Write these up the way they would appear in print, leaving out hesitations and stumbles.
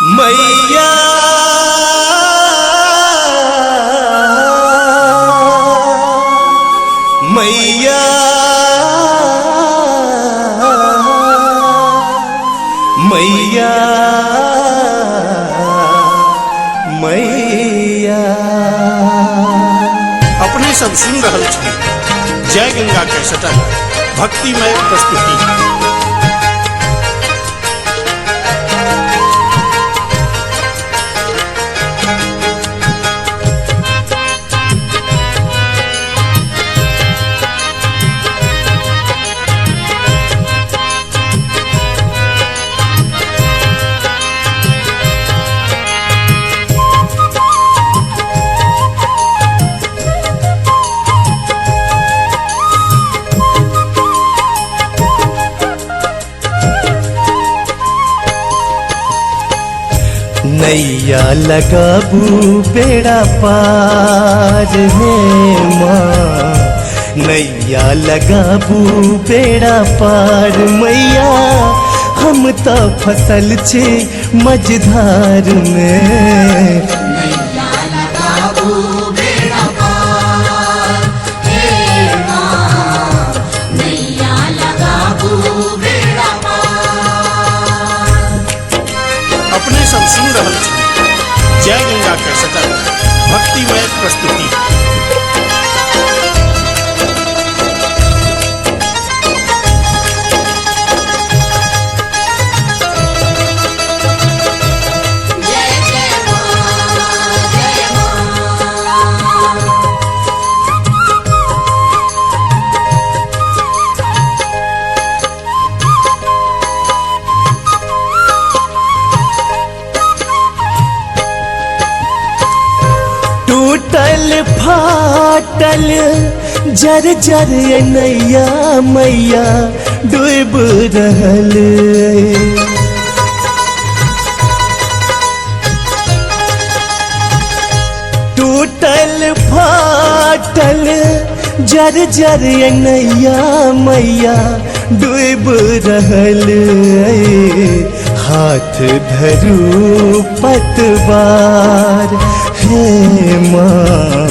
मैया मैया मैया मैया। अपने सब सुन रहल छी जय गंगा कैसेटक भक्तिमय प्रस्तुति। नैया लगाबू बेड़ा पार हे माँ, नैया लगाबू बेड़ा पार मैया। हम तो फसल छी मझधार में। नैया लगाबू बेड़ा पार हे माँ, नैया लगाबू बेड़ा पार। अपने सब सुन रहल छी जय गंगा कैसेटक भक्तिमय प्रस्तुति। जय जय माँ, जय माँ। टूटल फाटल जर जर नैया मैया डूब रहल। टूटल फाटल जर जर नैया मैया डूब रहल। हाथ धरू पतवार हे माँ,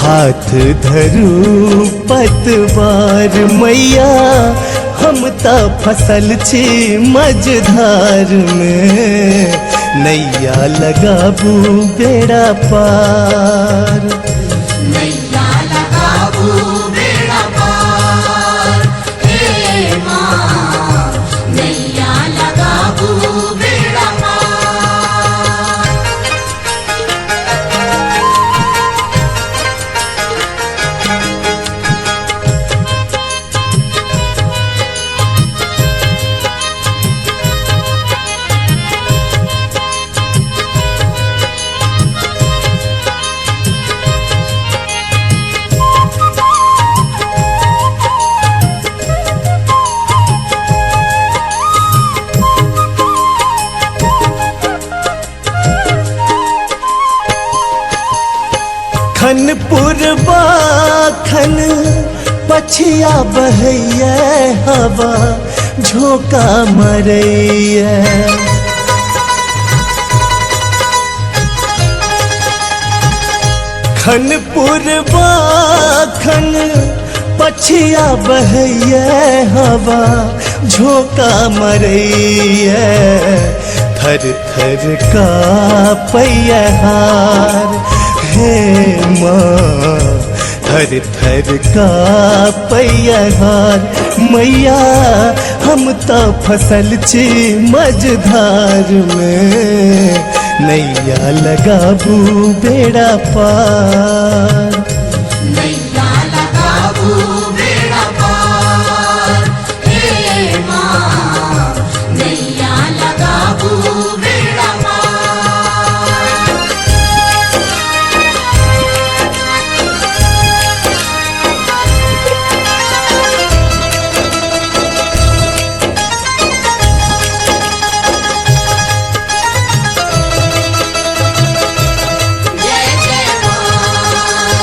हाथ धरू पतवार मैया। हम तो फसल छी मझधार में। नैया लगाबू बेड़ा पार। नैया लगाबू बेड़ा पार हे माँ, नैया लगाबू बेड़ा पार। खनपुर बाखन पछिया बहैया हवा झोंका मरैया। खनपुर बाखन पछिया बहैया हवा झोंका मरैया। थर थर का पैया हार हे माँ, थर थर का पैया हार मैया। हम तो फसल छी मझधार में। नैया लगाबू बेड़ा पार। नैया लगाबू बेड़ा पार हे माँ, नैया लगाबू बेड़ा पार। जय जय माँ,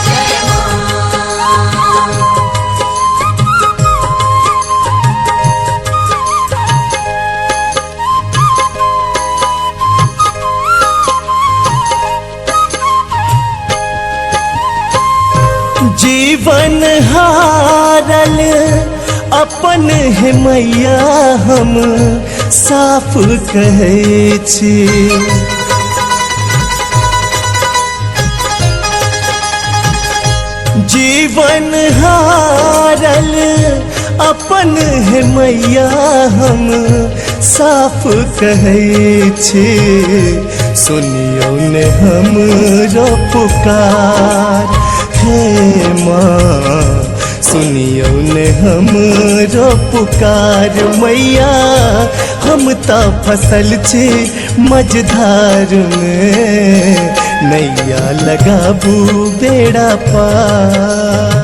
जय जीवन हारल अपन हे मैया हम साफ कहै छी। जीवन हारल अपन हे मैया हम साफ कहै छी। सुनियौ ने हमरो पुकार हे माँ, सुनियौ ने हमरो पुकार मैया, हम तऽ फसल छी मझधार में, नैया लगाबू बेड़ा पार।